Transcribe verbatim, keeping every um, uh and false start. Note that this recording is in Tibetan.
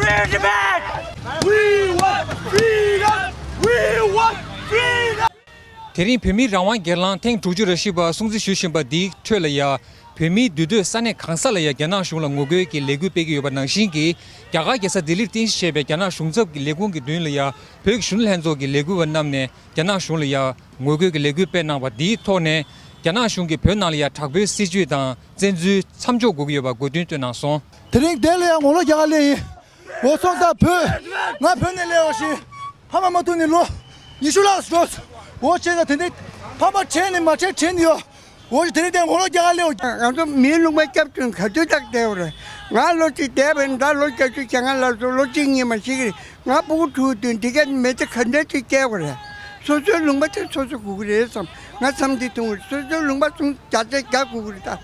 Free Tibet! We want freedom! We want freedom! དེ་རིང་བོད་མིའི་རང་དབང་སྒེར་ལངས་ཐེངས་དྲུག་ཅུ་རེ་བཞི་པ་སྲུང་བརྩི་ཞུ་བཞིན་པ་འདིའི་ཁྲོད་ལ་ཡ། བོད་མིའི་འདུས་སྡོད་ས་གནས་གང་ས་ལ་ཡ་རྒྱ་ནག་གཞུང་ལ་ངོ་རྒོལ་གྱི་ལས་འགུལ་སྤེལ་གྱི་ཡོད་པ་ནང་བཞིན་གྱི། རྒྱ་གར་རྒྱལ་ས་ལྡི་ལིར་རྟེན་གཞི་བྱས་པའི་རྒྱ་ནག་གཞུང་ཚབ་ཀྱི་ལས་ཁུངས་ཀྱི་མདུན་ལ་ཡ། བོད་ཀྱི་གཞོན་ནུ་ལྷན་ཚོགས་ཀྱི་ལས་འགུལ་བ་རྣམས་ནས་རྒྱ་ནག་གཞུང་ལ་ཡ། ངོ་རྒོལ་གྱི་ལས་འགུལ་སྤེལ་གནང་བ་འདིའི་ཐོག་ནས། རྒྱ་ནག་གཞུང་གིས་བོད་ནང་ལ་ཡ། དྲག་པོའི་སྲིད་བྱུས་དང་བཙན་འཛུལ་མཚམས་འཇོག་དགོས་ཀྱི་ཡོད་པ་དགོས་འདུན་བཏོན་གནང་སོང་། དེ་རིང་འདི་ལ་ཡང་ངོ་ལོག་རྒྱག་ག་སླེབས་ཡིན། འོ་སོང་ཙང་བོད། ང་བོད་ནས་སླེབས་པ་ཞིག་ཕ་མ་མ་ཐུག་ནས་ལོ་ཉི་ཤུ་ལྷག་འགྲོ། འོ་བྱས་ཙང་དེ་འདྲའི་ཕ་མ་དྲན་ནས་མ་དྲན་དྲན་ཡོད། འོ་དེ་རིང་འདི་ངོ་ལོག་རྒྱག་ག་སླེབས། ང་ཚོ་མིའི་ལུང་པ་སྐྱབས་བཅོལ་ག་དུས་དག་བསྡད་པ་རེད། ང་ལོ་གཅིག་བསྡད་པ་ཡིན་ད་ལོ་བརྒྱད་ཅུ་གྱ་ལྔ་ལ་སོང་ལོ་གཅིག་གཉིས་མ་ཤི་གི་རེད། ང་ཕྲུ་གུ་དྲུག་བདུན་འདི་ག་མི་ཚེ་ག་འདྲ་ཅིག་སྐྱེལ་དགོས་རེད། སོ་སོའི་ལུང་པ་དེ་སོ་སོ་དགོས་ཀྱི་རེད་བསམ། ང་བསམ་འདི་གཏོང་གི་རེད། སོ་སོའི་ལུང་པ་སྲུང་བརྒྱ་ཆ་བརྒྱ་དགོས་ཀྱི་རེད་ད།